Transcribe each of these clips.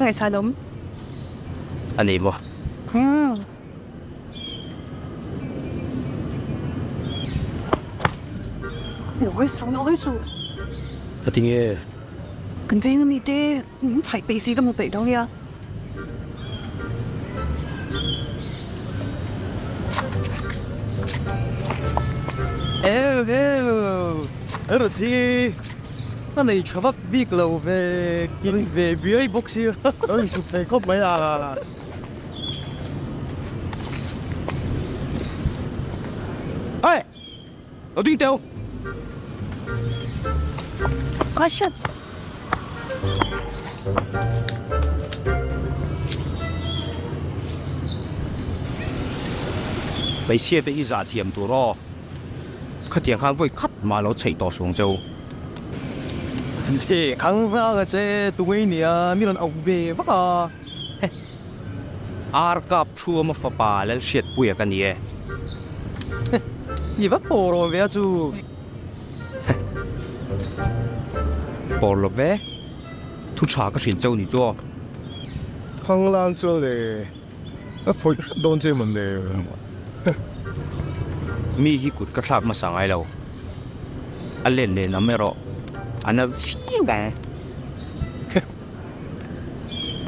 Ka ngaihsan awm. A ni maw? Umm. Lo hawi suh, lo hawi suh. Ka ti nge? Kan veng ami te min chhaih peih si ka hmu peih lo nia. Eu eu, a rawn thi. A nei tha vak bik lo ve, kin ve biai bawk sia. Lo inthup thei khawp mai a. Hey! Lo ding teu! Ka hriat. Hmeichhia te hi zah thiam tur aw. Khatiang khan vawi khat mah lo chheih tawh suang cheu. Che khang vang a che tungei nia mi rawn auh ve vak a. Ar kap thuama fapa Lalhriatpuia ka ni e. I va pawr awm ve a chu. Pawr lo ve. Thu tha ka hrilh cheu ni chu aw. Khang lan chuan le a phawih hret dawn che mawn le. Mi hi kut ka thlak hmasa ngai lo. A len len am erawh a na viau ang.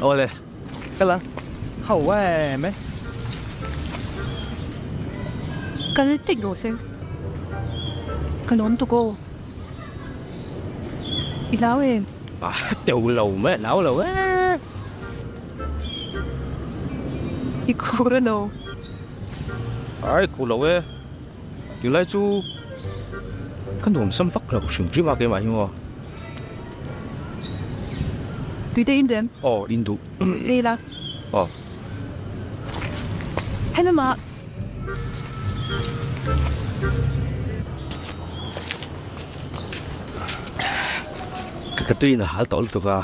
Awle, ka la hau em e. Kal daih rawh se. Ka lawm tuk aw. I hlau em? A teuh lo mai, a hlau lo e. I khur a lo. Ai khur lo e. Tunlai chu ka nuamsam vak lo hrim hrim a keimah hi maw. Tui te in dem? Aw in duh. Ei la. Aw. Hemi mah. Ka tui in a hal tawh lutuk a.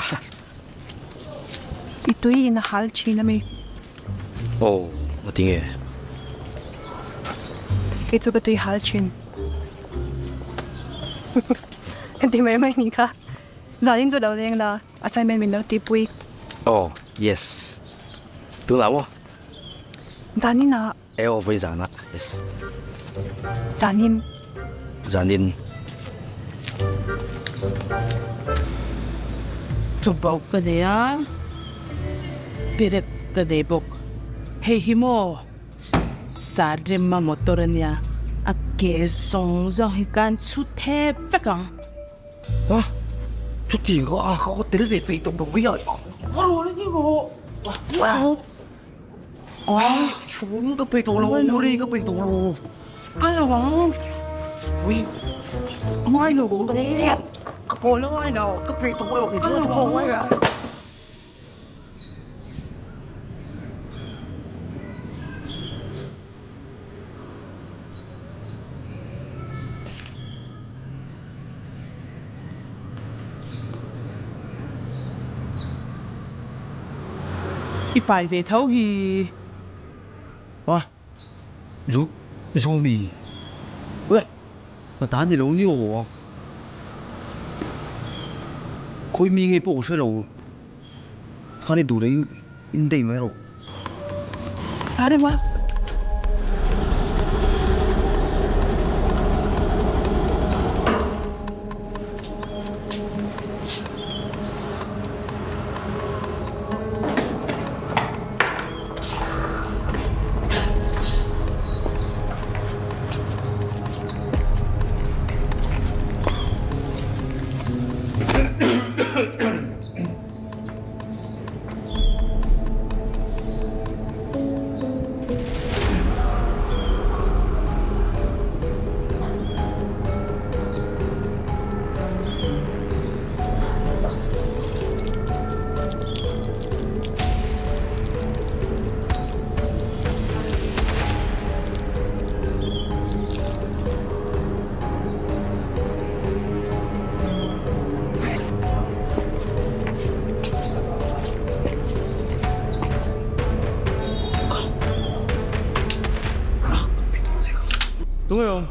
I tui in a hal thin a mi? Aw, a ti nge? Kei chu ka tui hal thin. Ka ti mai mai ni kha. Zanin chu lo leng la, assignment min lo tihpui. Aw, yes. Tunah maw? Zanin ah. E aw vawi zan ah, yes. Zanin. Zanin. Chawbauh ka nei a, perek ka nei bawk. Hei hi maw Sarema motor a nia, a ke zawng zawng hi kan chhut thep vek ang. A, chutiang kha a ka tel ve peih tawh lo mai a. A, chhung ka peih tawh lo, ri ka peih tawh lo. Ka lo ang. Ui, ngai lo. Ka pawl lo ngai lo. Ka peih tawh lo. Ka lo haw ngai lo. I pai ve tho hi. A, zu, zu mi. Ueh, ka ta ni lo ni aw. Khawi mi nge pawh ka hre lo. Khan i duh leh in dei mai rawh. Sare ma. Tunge awm?